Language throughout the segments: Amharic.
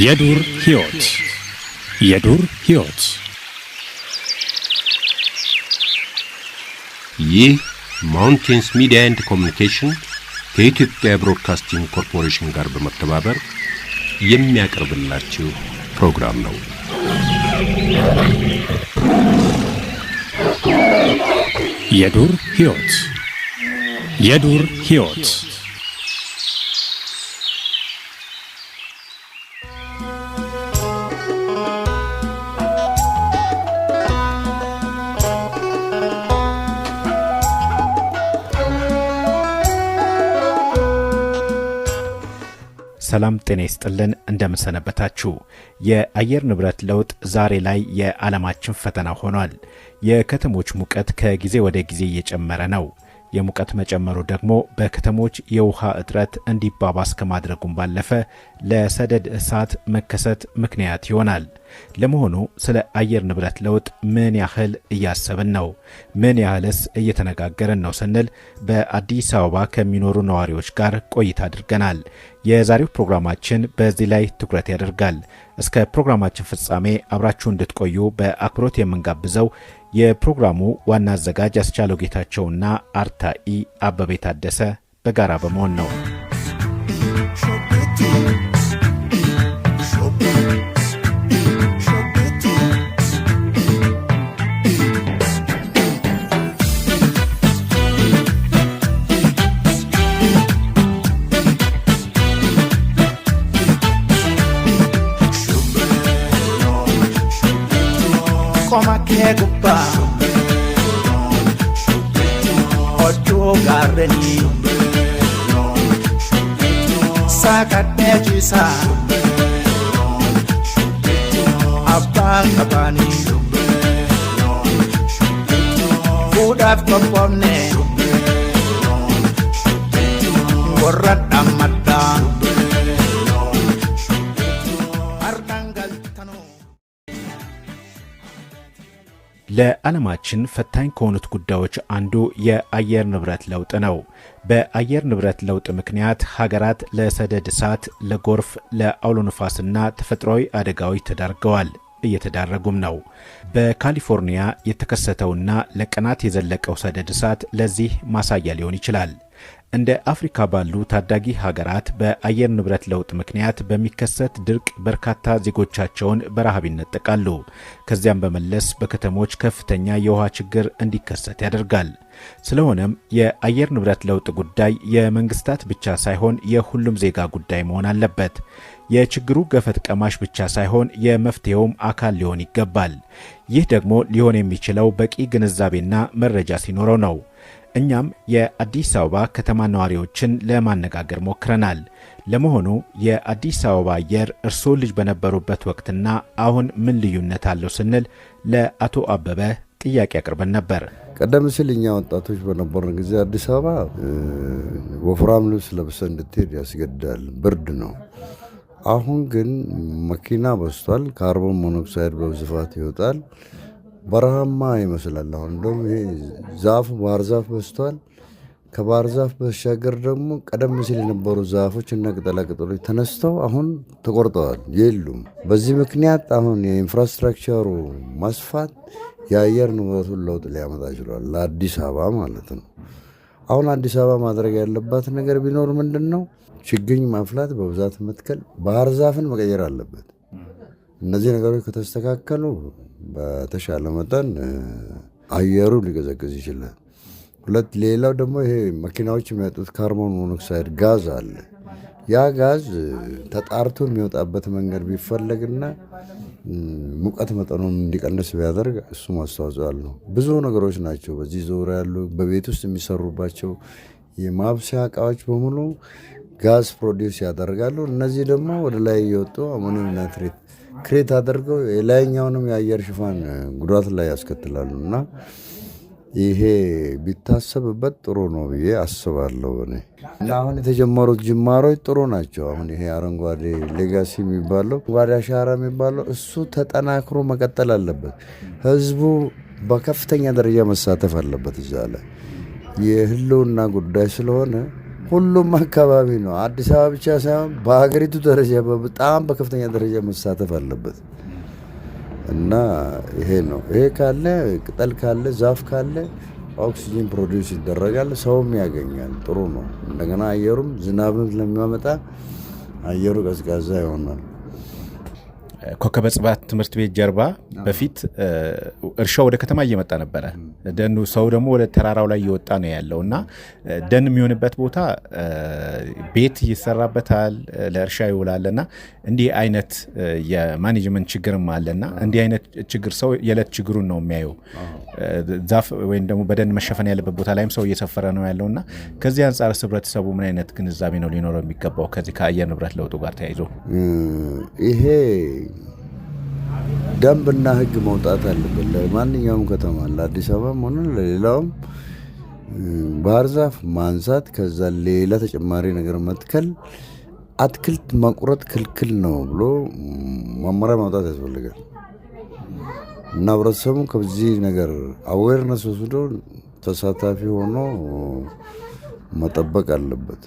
የዱር ሕይወት፣ የዱር ሕይወት። ይህ Mountains Media and Communication ከኢትዮጵያ ብሮድካስቲንግ ኮርፖሬሽን ጋር በመተባበር የሚያቀርብላችሁ ፕሮግራም ነው። የዱር ሕይወት፣ የዱር ሕይወት። ሰላም ጤና ይስጥልን። እንደምንሰነበታችሁ። የአየር ንብረት ለውጥ ዛሬ ላይ የዓለማችን ፈተና ሆኗል። የከተሞች ሙቀት ከጊዜ ወደ ጊዜ እየጨመረ ነው። የሙቀት መጨመሩ ደግሞ በከተሞች የውሃ እጥረት እንዲባባስ ከማድረጉም ባለፈ ለሰደድ እሳት መከሰት ምክንያት ይሆናል። ለመሆኑ ስለ አየር ንብረት ለውጥ ምን ያህል እያሰብን ነው? ምን ያህልስ እየተነጋገርን ነው? ስንል በአዲስ አበባ ከሚኖሩ ነዋሪዎች ጋር ቆይታ አድርገናል። የዛሬው ፕሮግራማችን በዚህ ላይ ትኩረት ያደርጋል። እስከ ፕሮግራማችን ፍጻሜ አብራችሁ እንድትቆዩ በአክብሮት የምንጋብዘው የፕሮግራሙ ዋና አዘጋጅ አስቻለው ጌታቸውና አርታኢ አበቤ ታደሰ በጋራ በመሆን ነው። Qoma kee gubbaa oddoo gaarrenii saaqadhee ciisaa abbaan qabaanii fuudhaaf qophoofne warra dhammadhaa har'aan galtanuu. ለዓለማችን ፈታኝ ከሆኑት ጉዳዮች አንዱ የአየር ንብረት ለውጥ ነው። በአየር ንብረት ለውጥ ምክንያት ሀገራት ለሰደድ እሳት፣ ለጎርፍ፣ ለአውሎ ንፋስና ተፈጥሯዊ አደጋዎች ተዳርገዋል፣ እየተዳረጉም ነው። በካሊፎርኒያ የተከሰተውና ለቀናት የዘለቀው ሰደድ እሳት ለዚህ ማሳያ ሊሆን ይችላል። እንደ አፍሪካ ባሉ ታዳጊ ሀገራት በአየር ንብረት ለውጥ ምክንያት በሚከሰት ድርቅ በርካታ ዜጎቻቸውን በረሃብ ይነጠቃሉ። ከዚያም በመለስ በከተሞች ከፍተኛ የውሃ ችግር እንዲከሰት ያደርጋል። ስለሆነም የአየር ንብረት ለውጥ ጉዳይ የመንግስታት ብቻ ሳይሆን የሁሉም ዜጋ ጉዳይ መሆን አለበት። የችግሩ ገፈት ቀማሽ ብቻ ሳይሆን የመፍትሄውም አካል ሊሆን ይገባል። ይህ ደግሞ ሊሆን የሚችለው በቂ ግንዛቤና መረጃ ሲኖረው ነው። እኛም የአዲስ አበባ ከተማ ነዋሪዎችን ለማነጋገር ሞክረናል። ለመሆኑ የአዲስ አበባ አየር እርስዎ ልጅ በነበሩበት ወቅትና አሁን ምን ልዩነት አለው ስንል ለአቶ አበበ ጥያቄ አቅርበን ነበር። ቀደም ሲል እኛ ወጣቶች በነበርን ጊዜ አዲስ አበባ ወፍራም ልብስ ለብሰህ እንድትሄድ ያስገድዳል፣ ብርድ ነው። አሁን ግን መኪና በዝቷል፣ ካርቦን ሞኖክሳይድ በስፋት ይወጣል። በረሃማ ይመስላል። አሁን እንደውም ይሄ ዛፉ ባህር ዛፍ በዝቷል። ከባህር ዛፍ በሻገር ደግሞ ቀደም ሲል የነበሩ ዛፎች እና ቅጠላቅጠሎች ተነስተው አሁን ተቆርጠዋል፣ የሉም። በዚህ ምክንያት አሁን የ infrastructure ኡ መስፋት የአየር ንብረቱን ለውጥ ሊያመጣ ችሏል፣ ለአዲስ አበባ ማለት ነው። አሁን አዲስ አበባ ማድረግ ያለባት ነገር ቢኖር ምንድን ነው? ችግኝ ማፍላት፣ በብዛት መትከል፣ ባህር ዛፍን መቀየር አለበት። እነዚህ ነገሮች ከተስተካከሉ በተሻለ መጠን አየሩ ሊቀዘቅዝ ይችላል። ሁለት ሌላው ደግሞ ይሄ መኪናዎች የሚያወጡት ካርቦን ሞኖክሳይድ ጋዝ አለ። ያ ጋዝ ተጣርቶ የሚወጣበት መንገድ ቢፈለግና ሙቀት መጠኑን እንዲቀንስ ቢያደርግ እሱም አስተዋጽኦ አለው። ብዙ ነገሮች ናቸው በዚህ ዙሪያ ያሉ። በቤት ውስጥ የሚሰሩባቸው የማብሰያ እቃዎች በሙሉ ጋዝ produce ያደርጋሉ። እነዚህ ደግሞ ወደ ላይ እየወጡ ammonium nitrate create አድርገው የላይኛውንም የአየር ሽፋን ጉዳት ላይ ያስከትላሉ እና ይሄ ቢታሰብበት ጥሩ ነው ብዬ አስባለሁ እኔ። እና አሁን የተጀመሩት ጅማሮች ጥሩ ናቸው። አሁን ይሄ አረንጓዴ legacy የሚባለው፣ አረንጓዴ አሻራ የሚባለው እሱ ተጠናክሮ መቀጠል አለበት። ህዝቡ በከፍተኛ ደረጃ መሳተፍ አለበት እዛ ላይ፣ የህልውና ጉዳይ ስለሆነ። ሁሉም አካባቢ ነው። አዲስ አበባ ብቻ ሳይሆን በሀገሪቱ ደረጃ በጣም በከፍተኛ ደረጃ መሳተፍ አለበት እና ይሄ ነው። ይሄ ካለ፣ ቅጠል ካለ፣ ዛፍ ካለ ኦክሲጂን produce ይደረጋል፣ ሰውም ያገኛል። ጥሩ ነው። እንደገና አየሩም ዝናብም ስለሚያመጣ አየሩ ቀዝቃዛ ይሆናል። ኮከበ ጽባህ ትምህርት ቤት ጀርባ በፊት እርሻው ወደ ከተማ እየመጣ ነበረ። ደኑ ሰው ደግሞ ወደ ተራራው ላይ እየወጣ ነው ያለው እና ደን የሚሆንበት ቦታ ቤት ይሰራበታል፣ ለእርሻ ይውላል እና እንዲህ አይነት የ management ችግርም አለና እንዲህ አይነት ችግር ሰው የዕለት ችግሩን ነው የሚያየው። ዛፍ ወይም ደግሞ በደን መሸፈን ያለበት ቦታ ላይም ሰው እየሰፈረ ነው ያለው እና ከዚህ አንጻር ህብረተሰቡ ምን አይነት ግንዛቤ ነው ሊኖረው የሚገባው ከዚህ ከአየር ንብረት ለውጡ ጋር ተያይዞ? ይሄ ደንብና ሕግ መውጣት አለበት። ለማንኛውም ከተማ፣ ለአዲስ አበባም ሆነ ለሌላውም፣ ባህር ዛፍ ማንሳት፣ ከዛ ሌላ ተጨማሪ ነገር መትከል፣ አትክልት መቁረጥ ክልክል ነው ብሎ መመሪያ ማውጣት ያስፈልጋል እና ህብረተሰቡ ከዚህ ነገር awareness ወስዶ ተሳታፊ ሆኖ መጠበቅ አለበት።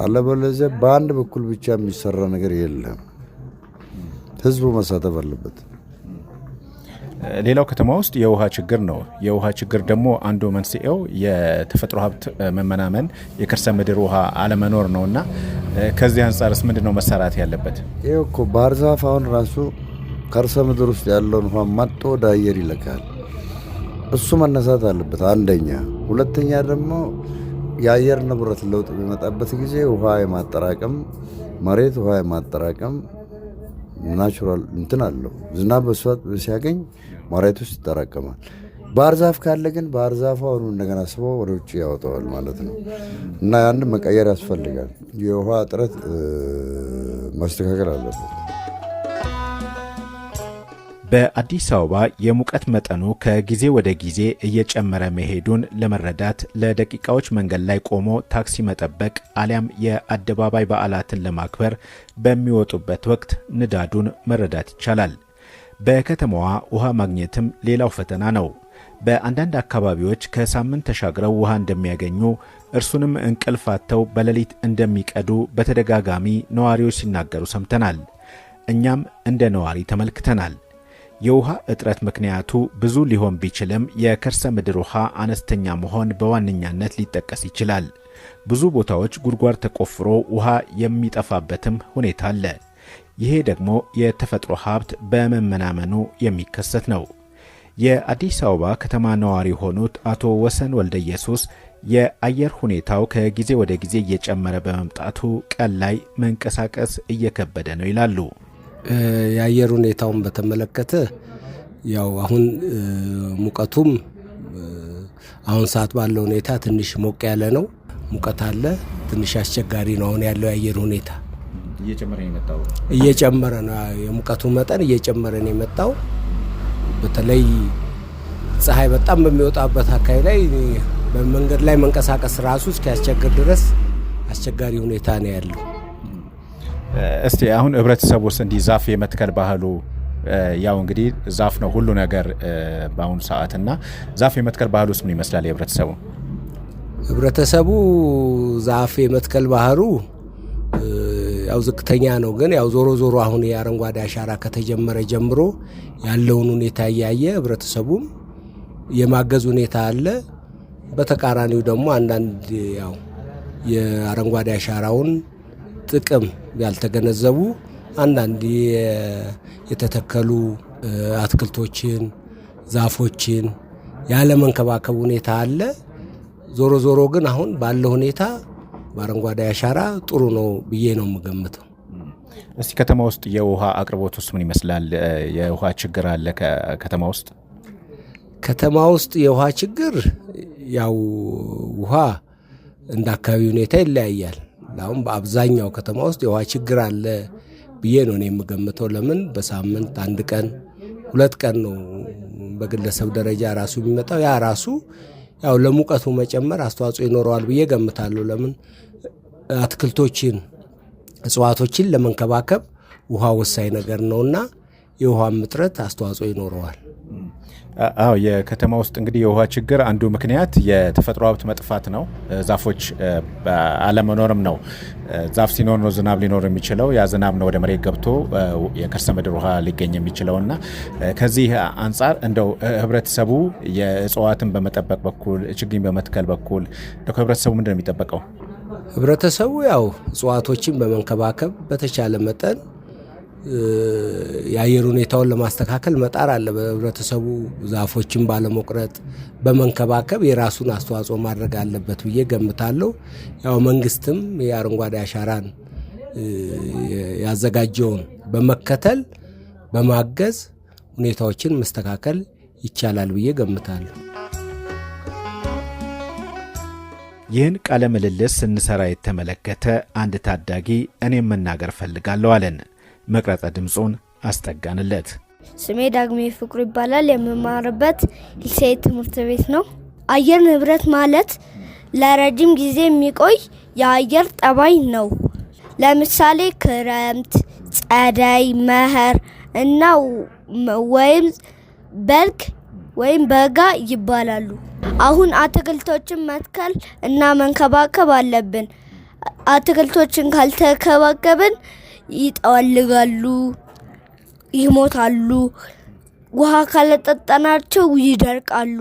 አለበለዚያ በአንድ በኩል ብቻ የሚሰራ ነገር የለም። ህዝቡ መሳተፍ አለበት። ሌላው ከተማ ውስጥ የውሃ ችግር ነው። የውሃ ችግር ደግሞ አንዱ መንስኤው የተፈጥሮ ሀብት መመናመን፣ የከርሰ ምድር ውሃ አለመኖር ነው እና ከዚህ አንጻርስ ምንድን ነው መሰራት ያለበት? ይህ እኮ ባህር ዛፍ አሁን ራሱ ከርሰ ምድር ውስጥ ያለውን ውሃ መጦ ወደ አየር ይልካል። እሱ መነሳት አለበት አንደኛ። ሁለተኛ ደግሞ የአየር ንብረት ለውጥ በሚመጣበት ጊዜ ውሃ የማጠራቀም፣ መሬት ውሃ የማጠራቀም natural እንትን አለው። ዝናብ በስፋት ሲያገኝ መሬት ውስጥ ይጠራቀማል። ባህር ዛፍ ካለ ግን ባህር ዛፉ አሁኑ እንደገና ስቦ ወደ ውጭ ያወጣዋል ማለት ነው እና ያንን መቀየር ያስፈልጋል። የውሃ እጥረት መስተካከል አለበት። በአዲስ አበባ የሙቀት መጠኑ ከጊዜ ወደ ጊዜ እየጨመረ መሄዱን ለመረዳት ለደቂቃዎች መንገድ ላይ ቆሞ ታክሲ መጠበቅ አሊያም የአደባባይ በዓላትን ለማክበር በሚወጡበት ወቅት ንዳዱን መረዳት ይቻላል። በከተማዋ ውሃ ማግኘትም ሌላው ፈተና ነው። በአንዳንድ አካባቢዎች ከሳምንት ተሻግረው ውሃ እንደሚያገኙ፣ እርሱንም እንቅልፍ አጥተው በሌሊት እንደሚቀዱ በተደጋጋሚ ነዋሪዎች ሲናገሩ ሰምተናል። እኛም እንደ ነዋሪ ተመልክተናል። የውሃ እጥረት ምክንያቱ ብዙ ሊሆን ቢችልም የከርሰ ምድር ውሃ አነስተኛ መሆን በዋነኛነት ሊጠቀስ ይችላል። ብዙ ቦታዎች ጉድጓድ ተቆፍሮ ውሃ የሚጠፋበትም ሁኔታ አለ። ይሄ ደግሞ የተፈጥሮ ሀብት በመመናመኑ የሚከሰት ነው። የአዲስ አበባ ከተማ ነዋሪ የሆኑት አቶ ወሰን ወልደ ኢየሱስ የአየር ሁኔታው ከጊዜ ወደ ጊዜ እየጨመረ በመምጣቱ ቀን ላይ መንቀሳቀስ እየከበደ ነው ይላሉ። የአየር ሁኔታውን በተመለከተ ያው አሁን ሙቀቱም አሁን ሰዓት ባለው ሁኔታ ትንሽ ሞቅ ያለ ነው። ሙቀት አለ። ትንሽ አስቸጋሪ ነው አሁን ያለው የአየር ሁኔታ። እየጨመረ ነው የመጣው። እየጨመረ ነው። የሙቀቱ መጠን እየጨመረ ነው የመጣው። በተለይ ፀሐይ በጣም በሚወጣበት አካባቢ ላይ በመንገድ ላይ መንቀሳቀስ ራሱ እስኪያስቸግር ድረስ አስቸጋሪ ሁኔታ ነው ያለው። እስቲ አሁን ህብረተሰቡ ውስጥ እንዲህ ዛፍ የመትከል ባህሉ፣ ያው እንግዲህ ዛፍ ነው ሁሉ ነገር በአሁኑ ሰዓት፣ እና ዛፍ የመትከል ባህሉ ውስጥ ምን ይመስላል የህብረተሰቡ? ህብረተሰቡ ዛፍ የመትከል ባህሉ ያው ዝቅተኛ ነው። ግን ያው ዞሮ ዞሮ አሁን የአረንጓዴ አሻራ ከተጀመረ ጀምሮ ያለውን ሁኔታ እያየ ህብረተሰቡም የማገዝ ሁኔታ አለ። በተቃራኒው ደግሞ አንዳንድ ያው የአረንጓዴ አሻራውን ጥቅም ያልተገነዘቡ አንዳንድ የተተከሉ አትክልቶችን፣ ዛፎችን ያለመንከባከብ ሁኔታ አለ። ዞሮ ዞሮ ግን አሁን ባለው ሁኔታ በአረንጓዴ አሻራ ጥሩ ነው ብዬ ነው የምገምተው። እስቲ ከተማ ውስጥ የውሃ አቅርቦት ውስጥ ምን ይመስላል? የውሃ ችግር አለ ከተማ ውስጥ? ከተማ ውስጥ የውሃ ችግር፣ ያው ውሃ እንደ አካባቢ ሁኔታ ይለያያል። አሁን በአብዛኛው ከተማ ውስጥ የውሃ ችግር አለ ብዬ ነው እኔ የምገምተው። ለምን በሳምንት አንድ ቀን፣ 2 ቀን ነው በግለሰብ ደረጃ ራሱ የሚመጣው። ያ ራሱ ያው ለሙቀቱ መጨመር አስተዋጽኦ ይኖረዋል ብዬ ገምታለሁ። ለምን አትክልቶችን፣ እጽዋቶችን ለመንከባከብ ውሃ ወሳኝ ነገር ነውና የውሃም እጥረት አስተዋጽኦ ይኖረዋል። አዎ፣ የከተማ ውስጥ እንግዲህ የውሃ ችግር አንዱ ምክንያት የተፈጥሮ ሀብት መጥፋት ነው። ዛፎች አለመኖርም ነው። ዛፍ ሲኖር ነው ዝናብ ሊኖር የሚችለው። ያ ዝናብ ነው ወደ መሬት ገብቶ የከርሰ ምድር ውሃ ሊገኝ የሚችለው። እና ከዚህ አንጻር እንደው ህብረተሰቡ የእጽዋትን በመጠበቅ በኩል፣ ችግኝ በመትከል በኩል እንደው ከህብረተሰቡ ምንድን ነው የሚጠበቀው? ህብረተሰቡ ያው እጽዋቶችን በመንከባከብ በተቻለ መጠን የአየር ሁኔታውን ለማስተካከል መጣር አለ። በህብረተሰቡ ዛፎችን ባለመቁረጥ በመንከባከብ የራሱን አስተዋጽኦ ማድረግ አለበት ብዬ ገምታለሁ። ያው መንግስትም የአረንጓዴ አሻራን ያዘጋጀውን በመከተል በማገዝ ሁኔታዎችን መስተካከል ይቻላል ብዬ ገምታለሁ። ይህን ቃለ ምልልስ ስንሰራ የተመለከተ አንድ ታዳጊ እኔም መናገር ፈልጋለሁ አለን። መቅረጸ ድምፁን አስጠጋንለት። ስሜ ዳግሜ ፍቅሩ ይባላል። የምማርበት ሊሴ ትምህርት ቤት ነው። አየር ንብረት ማለት ለረጅም ጊዜ የሚቆይ የአየር ጠባይ ነው። ለምሳሌ ክረምት፣ ጸደይ፣ መኸር እና ወይም በልግ ወይም በጋ ይባላሉ። አሁን አትክልቶችን መትከል እና መንከባከብ አለብን። አትክልቶችን ካልተከባከብን ይጠወልጋሉ፣ ይሞታሉ። ውሃ ካለጠጣናቸው ይደርቃሉ።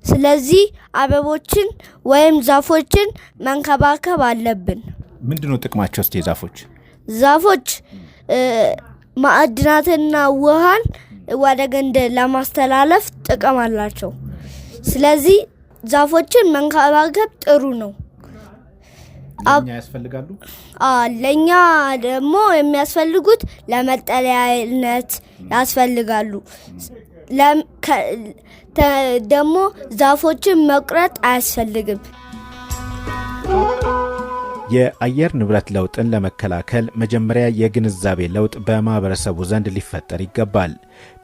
ስለዚህ አበቦችን ወይም ዛፎችን መንከባከብ አለብን። ምንድን ነው ጥቅማቸው እስቲ የዛፎች? ዛፎች ማዕድናትና ውሃን ወደ ግንድ ለማስተላለፍ ጥቅም አላቸው። ስለዚህ ዛፎችን መንከባከብ ጥሩ ነው። ለእኛ ያስፈልጋሉ? ለእኛ ደግሞ የሚያስፈልጉት ለመጠለያነት ያስፈልጋሉ። ደግሞ ዛፎችን መቁረጥ አያስፈልግም። የአየር ንብረት ለውጥን ለመከላከል መጀመሪያ የግንዛቤ ለውጥ በማህበረሰቡ ዘንድ ሊፈጠር ይገባል።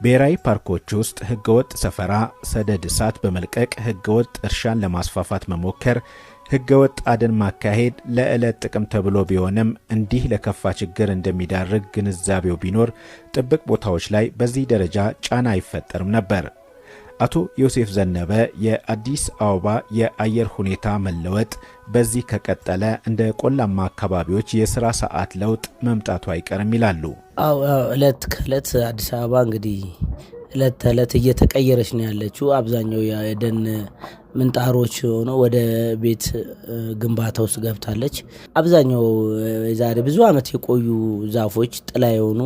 ብሔራዊ ፓርኮች ውስጥ ህገወጥ ሰፈራ፣ ሰደድ እሳት በመልቀቅ ህገወጥ እርሻን ለማስፋፋት መሞከር፣ ህገወጥ አደን ማካሄድ ለዕለት ጥቅም ተብሎ ቢሆንም እንዲህ ለከፋ ችግር እንደሚዳርግ ግንዛቤው ቢኖር ጥብቅ ቦታዎች ላይ በዚህ ደረጃ ጫና አይፈጠርም ነበር። አቶ ዮሴፍ ዘነበ የአዲስ አበባ የአየር ሁኔታ መለወጥ በዚህ ከቀጠለ እንደ ቆላማ አካባቢዎች የስራ ሰዓት ለውጥ መምጣቱ አይቀርም ይላሉ። አዎ፣ እለት ከእለት አዲስ አበባ እንግዲህ እለት ተእለት እየተቀየረች ነው ያለችው። አብዛኛው የደን ምንጣሮች ሆኖ ወደ ቤት ግንባታ ውስጥ ገብታለች። አብዛኛው የዛሬ ብዙ ዓመት የቆዩ ዛፎች ጥላ የሆኑ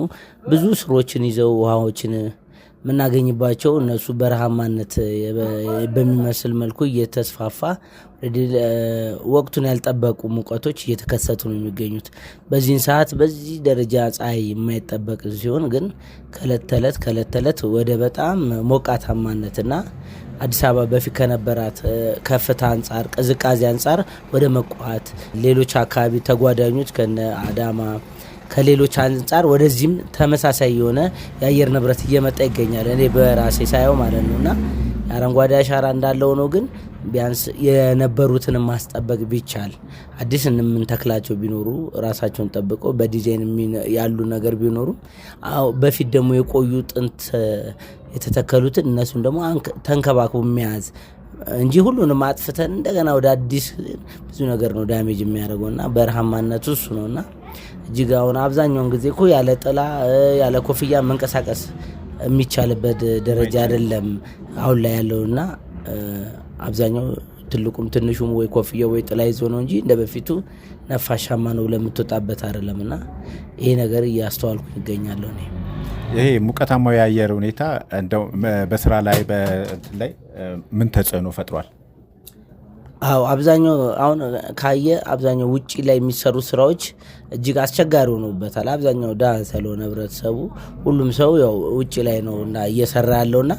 ብዙ ስሮችን ይዘው ውሃዎችን የምናገኝባቸው እነሱ በረሃማነት በሚመስል መልኩ እየተስፋፋ ወቅቱን ያልጠበቁ ሙቀቶች እየተከሰቱ ነው የሚገኙት። በዚህን ሰዓት በዚህ ደረጃ ፀሐይ የማይጠበቅ ሲሆን ግን ከእለት ተዕለት ከእለት ተዕለት ወደ በጣም ሞቃታማነትና አዲስ አበባ በፊት ከነበራት ከፍታ አንጻር፣ ቅዝቃዜ አንጻር ወደ መቋት ሌሎች አካባቢ ተጓዳኞች ከነ አዳማ ከሌሎች አንጻር ወደዚህም ተመሳሳይ የሆነ የአየር ንብረት እየመጣ ይገኛል። እኔ በራሴ ሳየው ማለት ነው። እና የአረንጓዴ አሻራ እንዳለው ነው፣ ግን ቢያንስ የነበሩትን ማስጠበቅ ቢቻል፣ አዲስ የምንተክላቸው ቢኖሩ፣ ራሳቸውን ጠብቀው በዲዛይን ያሉ ነገር ቢኖሩ፣ በፊት ደግሞ የቆዩ ጥንት የተተከሉትን እነሱን ደግሞ ተንከባክቦ የሚያዝ እንጂ ሁሉንም አጥፍተን እንደገና ወደ አዲስ ብዙ ነገር ነው damage የሚያደርገው። እና በረሃማነቱ እሱ ነው። እና እጅግ አሁን አብዛኛውን ጊዜ እኮ ያለ ጥላ ያለ ኮፍያ መንቀሳቀስ የሚቻልበት ደረጃ አይደለም አሁን ላይ ያለው። እና አብዛኛው ትልቁም ትንሹም ወይ ኮፍያ ወይ ጥላ ይዞ ነው እንጂ እንደ በፊቱ ነፋሻማ ነው ብለህ የምትወጣበት አይደለም። እና ይሄ ነገር እያስተዋልኩ ይገኛለሁ እኔ። ይሄ ሙቀታማው የአየር ሁኔታ እንደው በስራ ላይ በእንትን ላይ ምን ተጽዕኖ ፈጥሯል? አዎ፣ አብዛኛው አሁን ካየ አብዛኛው ውጪ ላይ የሚሰሩ ስራዎች እጅግ አስቸጋሪ ሆኖበታል። አብዛኛው ድሃ ስለሆነ ህብረተሰቡ ሁሉም ሰው ያው ውጪ ላይ ነው እና እየሰራ ያለውና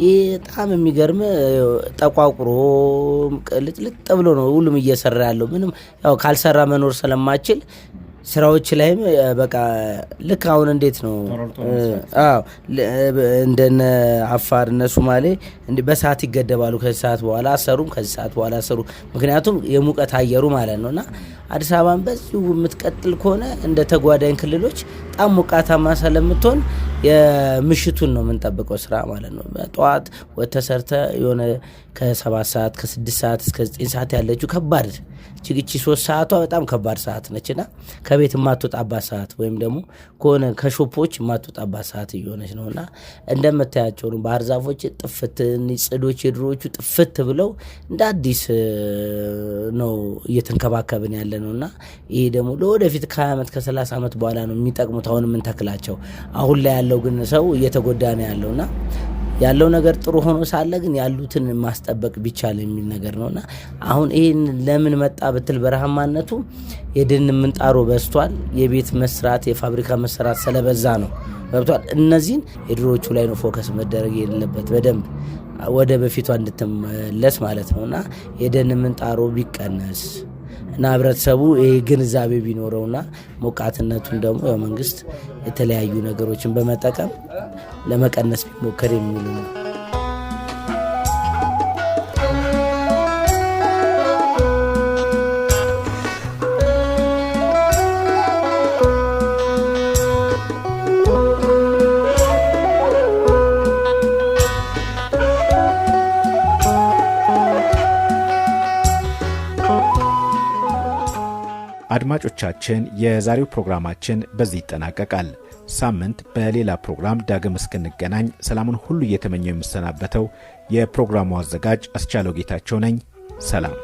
ይህ በጣም የሚገርም ጠቋቁሮ ልጥልጥ ብሎ ነው ሁሉም እየሰራ ያለው። ምንም ያው ካልሰራ መኖር ስለማችል ስራዎች ላይም በቃ ልክ አሁን እንዴት ነው፣ አዎ፣ እንደነ አፋር እነ ሱማሌ በሰዓት ይገደባሉ። ከዚህ ሰዓት በኋላ አሰሩም፣ ከዚህ ሰዓት በኋላ አሰሩ። ምክንያቱም የሙቀት አየሩ ማለት ነው። እና አዲስ አበባን በዚሁ የምትቀጥል ከሆነ እንደ ተጓዳኝ ክልሎች በጣም ሞቃታማ ስለምትሆን የምሽቱን ነው የምንጠብቀው ስራ ማለት ነው። ጠዋት ወጥተህ ሰርተህ የሆነ ከ7 ሰዓት፣ ከ6 ሰዓት እስከ 9 ሰዓት ያለችው ከባድ ችግቺ 3 ሰዓቷ በጣም ከባድ ሰዓት ነች እና ከቤት የማትወጣባት ሰዓት ወይም ደግሞ ከሆነ ከ shop ኦች የማትወጣባት ሰዓት እየሆነች ነው። እና እንደምታያቸው ነው ባህር ዛፎች ጥፍት፣ ጽዶች የድሮዎቹ ጥፍት ብለው እንደ አዲስ ነው እየተንከባከብን ያለ ነው። እና ይሄ ደግሞ ለወደፊት ከ20 ዓመት፣ ከ30 ዓመት በኋላ ነው የሚጠቅሙት አሁን የምንተክላቸው። አሁን ላይ ያለው ግን ሰው እየተጎዳ ነው ያለው እና ያለው ነገር ጥሩ ሆኖ ሳለ ግን ያሉትን ማስጠበቅ ቢቻል የሚል ነገር ነውና አሁን ይሄን ለምን መጣ ብትል በረሃማነቱ የደን ምንጣሮ በዝቷል። የቤት መስራት፣ የፋብሪካ መስራት ስለበዛ ነው። ገብቷል። እነዚህን የድሮዎቹ ላይ ነው focus መደረግ የሌለበት፣ በደንብ ወደ በፊቷ እንድትመለስ ማለት ነውና የደን ምንጣሮ ቢቀነስ እና ህብረተሰቡ ይሄ ግንዛቤ ቢኖረውና ሞቃትነቱን ደግሞ ያው መንግስት የተለያዩ ነገሮችን በመጠቀም ለመቀነስ ቢሞከር የሚሉ ነው። አድማጮቻችን፣ የዛሬው ፕሮግራማችን በዚህ ይጠናቀቃል። ሳምንት በሌላ ፕሮግራም ዳግም እስክንገናኝ ሰላሙን ሁሉ እየተመኘው የምሰናበተው የፕሮግራሙ አዘጋጅ አስቻለው ጌታቸው ነኝ። ሰላም።